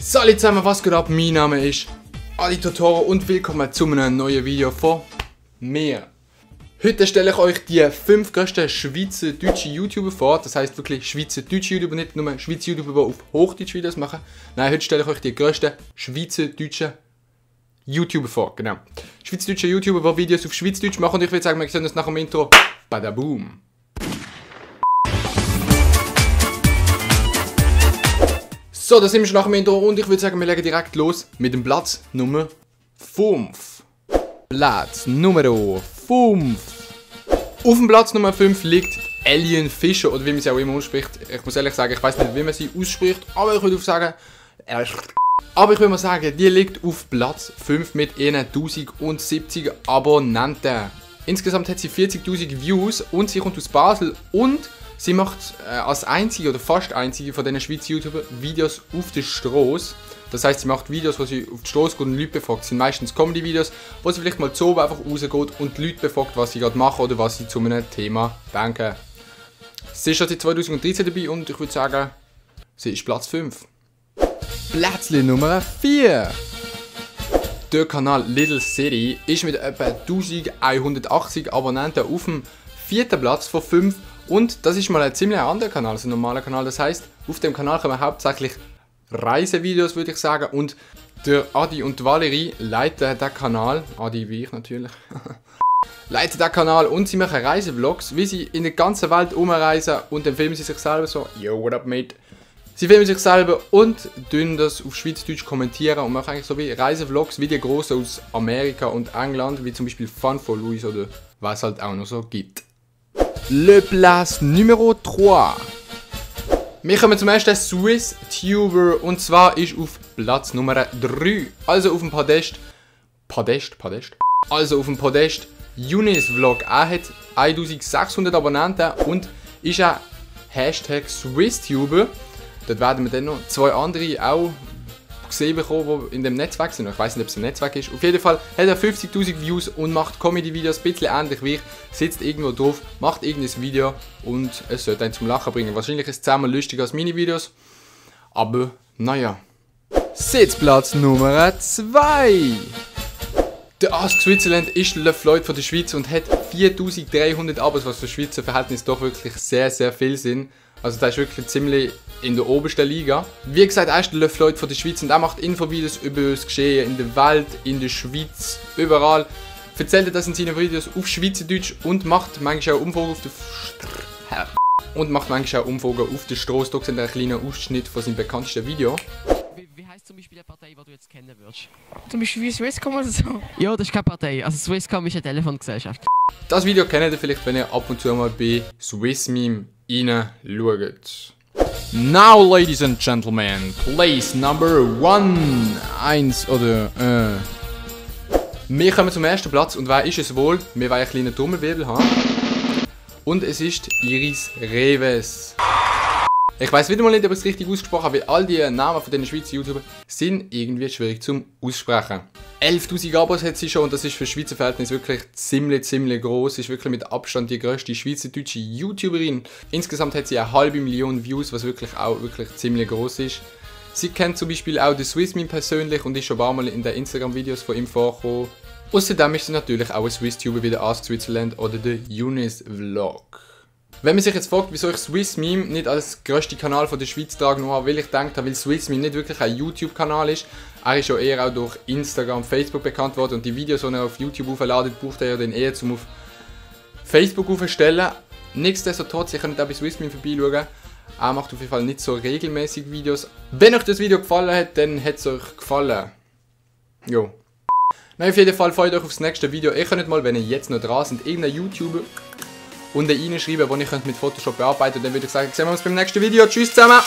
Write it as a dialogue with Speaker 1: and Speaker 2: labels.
Speaker 1: Salut zusammen, was geht ab? Mein Name ist Adi Totoro und willkommen zu einem neuen Video von mir. Heute stelle ich euch die 5 grössten schweizerdeutsche YouTuber vor. Das heisst wirklich schweizerdeutsche YouTuber, nicht nur Schweizer YouTuber, die auf Hochdeutsch Videos machen. Nein, heute stelle ich euch die grössten schweizerdeutschen YouTuber vor. Genau. Schweizerdeutsche YouTuber, die Videos auf Schweizerdeutsch machen, und ich würde sagen, wir sehen uns nach dem Intro. Badaboom! So, da sind wir schon nach dem Intro und ich würde sagen, wir legen direkt los mit dem Platz Nummer 5. Platz Nummer 5. Auf dem Platz Nummer 5 liegt Alien Fisher, oder wie man sie auch immer ausspricht. Ich muss ehrlich sagen, ich weiß nicht, wie man sie ausspricht, aber ich würde sagen, mal sagen, die liegt auf Platz 5 mit 1070 Abonnenten. Insgesamt hat sie 40.000 Views und sie kommt aus Basel und sie macht als einzige oder fast einzige von diesen Schweizer YouTuber Videos auf der Straße. Das heisst, sie macht Videos, wo sie auf die Straße geht und Leute befragt. Das sind meistens Comedy-Videos, wo sie vielleicht mal zu oben einfach rausgeht und die Leute befragt, was sie gerade machen oder was sie zu einem Thema denken. Sie ist schon seit 2013 dabei und ich würde sagen, sie ist Platz 5. Platz Nummer 4. Der Kanal Little City ist mit etwa 1180 Abonnenten auf dem 4. Platz von 5. Und das ist mal ein ziemlich anderer Kanal als ein normaler Kanal. Das heisst, auf dem Kanal kommen hauptsächlich Reisevideos, würde ich sagen. Und der Adi und Valerie leiten den Kanal. Adi wie ich natürlich. Leiten den Kanal und sie machen Reisevlogs, wie sie in der ganzen Welt umreisen. Und dann filmen sie sich selber so. Yo, what up, mate? Sie filmen sich selber und tun das auf Schweizerdeutsch kommentieren und machen eigentlich so wie Reisevlogs wie die grossen aus Amerika und England, wie zum Beispiel Fun for Louis oder was halt auch noch so gibt. Le Place Numero 3. Wir kommen zum ersten Swiss-Tuber und zwar ist auf Platz Nummer 3, also auf dem Podest. Also auf dem Podest Younes Vlog. Er hat 1600 Abonnenten und ist ein Hashtag Swiss-Tuber. Dort werden wir dann noch 2 andere auch gesehen bekommen, die in dem Netzwerk sind. Ich weiß nicht, ob es im Netzwerk ist. Auf jeden Fall hat er 50.000 Views und macht Comedy-Videos, ein bisschen ähnlich wie ich. Sitzt irgendwo drauf, macht irgendein Video und es sollte einen zum Lachen bringen. Wahrscheinlich ist es 10-mal lustiger als meine Videos. Aber naja. Sitzplatz Nummer 2. Der Ask Switzerland ist Le Floyd von der Schweiz und hat 4.300 Abos, was für Schweizer Verhältnisse doch wirklich sehr, sehr viel sind. Also der ist wirklich ziemlich in der obersten Liga. Wie gesagt, er ist der Le Floyd von der Schweiz und er macht Infovideos über das Geschehen in der Welt, in der Schweiz, überall. Erzählt er das in seinen Videos auf Schweizerdeutsch und macht manchmal auch Umfragen auf der Straße. Da sind ein kleiner Ausschnitt von seinem bekanntesten Video.
Speaker 2: Wie heisst zum Beispiel eine Partei, die du jetzt kennen würdest?
Speaker 3: Zum Beispiel wie Swisscom oder so?
Speaker 2: Ja, das ist keine Partei. Also Swisscom ist eine Telefongesellschaft.
Speaker 1: Das Video kennt ihr vielleicht, wenn ihr ab und zu mal bei Swissmeme reinschaut. Now, ladies and gentlemen, place number 1. Wir kommen zum ersten Platz und wer ist es wohl? Wir wollen einen kleinen Trommelwirbel haben. Und es ist Iris Reves. Ich weiß wieder mal nicht, ob ich es richtig ausgesprochen habe, weil all die Namen von den Schweizer YouTubern sind irgendwie schwierig zum Aussprechen. 11.000 Abos hat sie schon und das ist für Schweizer Verhältnisse wirklich ziemlich groß. Sie ist wirklich mit Abstand die grösste schweizerdeutsche YouTuberin. Insgesamt hat sie 500.000 Views, was wirklich ziemlich groß ist. Sie kennt zum Beispiel auch den Swissmeme persönlich und ist schon ein paar Mal in den Instagram-Videos von ihm vorgekommen. Außerdem ist sie natürlich auch ein Swiss-Tuber wie der Ask Switzerland oder der Younes Vlog. Wenn man sich jetzt fragt, wieso ich Swissmeme nicht als grössten Kanal von der Schweiz tragen habe, weil ich denke, weil Swissmeme nicht wirklich ein YouTube-Kanal ist. Er ist ja eher auch durch Instagram, Facebook bekannt worden und die Videos, die er auf YouTube aufladet, braucht er ja dann eher zum auf Facebook aufstellen. Nichtsdestotrotz, ihr könnt auch bei Swissmeme vorbeischauen. Er macht auf jeden Fall nicht so regelmäßig Videos. Wenn euch das Video gefallen hat, dann hat es euch gefallen. Jo. Nein, auf jeden Fall freut euch aufs nächste Video. Ihr könnt mal, wenn ihr jetzt noch dran seid, irgendeinen YouTuber und reinschreiben, wo ich mit Photoshop bearbeiten. Und dann würde ich sagen, sehen wir uns beim nächsten Video. Tschüss zusammen.